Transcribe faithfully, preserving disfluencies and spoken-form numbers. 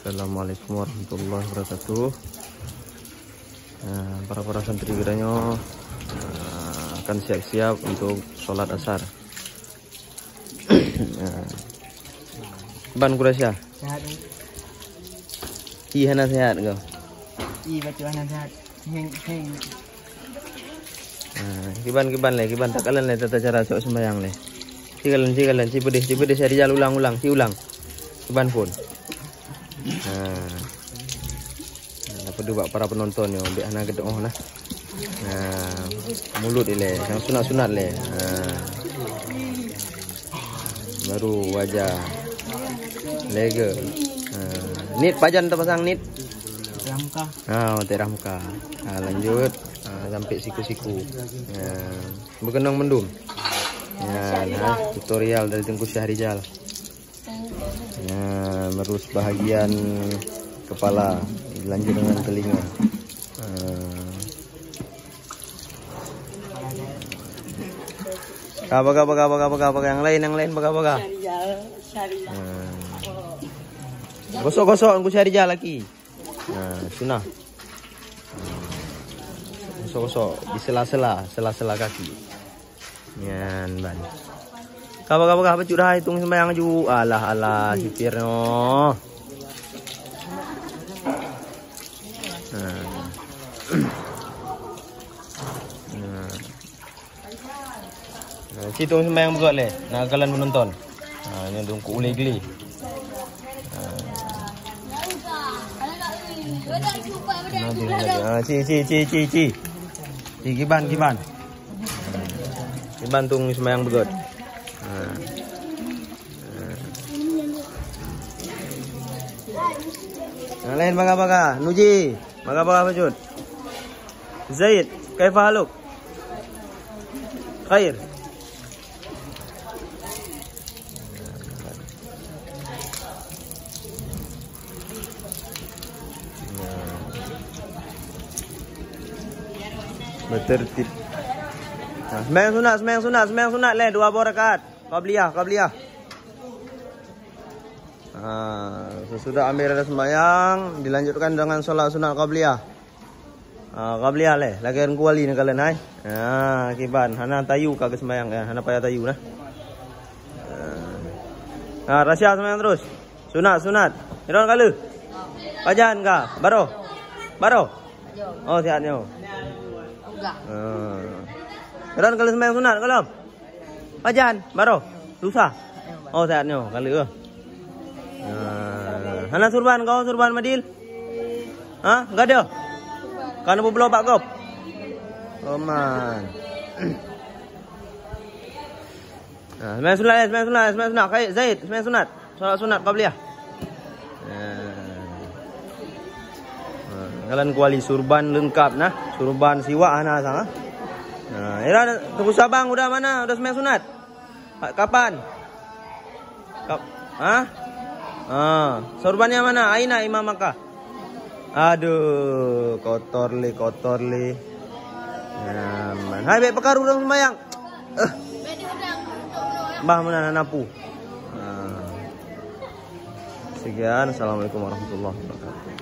Assalamualaikum warahmatullahi wabarakatuh. Ah, para-para santri geutanyoe, ah, akan siap-siap untuk sholat asar. Ah. Ban Quraisya. Sehat, eh? Ci hana sehat kau? Ci bacut hana sehat. Heng, heng. Ah, kiban, kiban lé, kiban takalon lé tata cara cok sembayang lé. Ci kalon, ci kalon, ci peudeh, ci peudeh, Syarijal ulang, ulang, ci ulang. Kiban phon. Ah. Nah, peue bak para penonton nyoe, bèk hana geudeuh nah. Nah, mulut ilèe, nyang sunat-sunat lé. Nah. Baru wajah. Lege. Nah, nit pajan tapasang nit? Ramka. Ah, otak ramka. Ah, lanjut. Ah, sampai siku-siku. Nah, berkenang mendung. Ya, nah, tutorial dari Tengku Syahrijal. Nah, merus bahagian kepala, dilanjut dengan telinga. Ah. Ah, baga, baga, baga, baga, baga. Yang lain, yang lain, baga, baga. Syahrijal, Syahrijal. Ah. Gosok, gosok, Tengku Syahrijal lagi. Nah, sunah. Gosok-gosok di sela-sela, sela-sela kaki. Nyan ban. Ka bah, ka bah, ka bah, bacut dah, hitung sembahyang ju. Alah, alah, sipir nyoe. Nah. Nah. Nah, ci tueng sembahyang beugöt lé. Nah, kalon penonton. Ha, nyoe dong ku ulèe geli. Ha. Nah, ci, ci, ci, ci, ci. Ci, kiban, kiban. Kiban tueng sembahyang beugöt. Ha. Ha. Yang lain baga-baga. Nuji. Baga-baga bacut. Zaid, kaifa haluk? Khair. Bertertib. Nah, sembahyang sunat, sembahyang sunat, sembahyang sunat lé, dua boh rakaat. Qabliyah, qabliyah. Ha, sesudah ambil sembahyang, dilanjutkan dengan sholat sunat qabliyah. Ha, qabliyah lé, lagèe Teungku Wali neukalon hai. Ha, kiban, hana tayu ka geuseumbahyang, eh, hana payah tayu nah. Ha. Ha, Rasya seumbahyang terus. Sunat, sunat. Iron ka lheueh? Pajan ka? Baroh? Baroh? Oh, siat nyoe. Ha. Iron ka lheueh seumbahyang sunat ka lom? Pajan, baroh, lusa. Oh, siat nyoe, ka lheueh. Nah, hana surban kau, surban Madil? Ha? Gadôh? Ka neubloe bak gob? Oh, man. Nah, sembahyang sunat, eh, sembahyang sunat, eh, sembahyang sunat. Khair, Zaid, sembahyang sunat. Salat sunat qabliyah. Nah. Nah, kalon Teungku Wali, surban leungkap nah. Surban siwak hana sang, ha. Nah, ira Teungku Sabang udah mana? Udah sembahyang sunat? Kapan? Kap-, ha? Ha, surbannya mana? Aina Imam Makkah? Aduh, kotor lé, kotor lé. Nyaman. Hai, bèk peukaru dalam sembahyang. Eh. Bah meunan hana pu. Ha. Sekian. Assalamualaikum warahmatullahi wabarakatuh.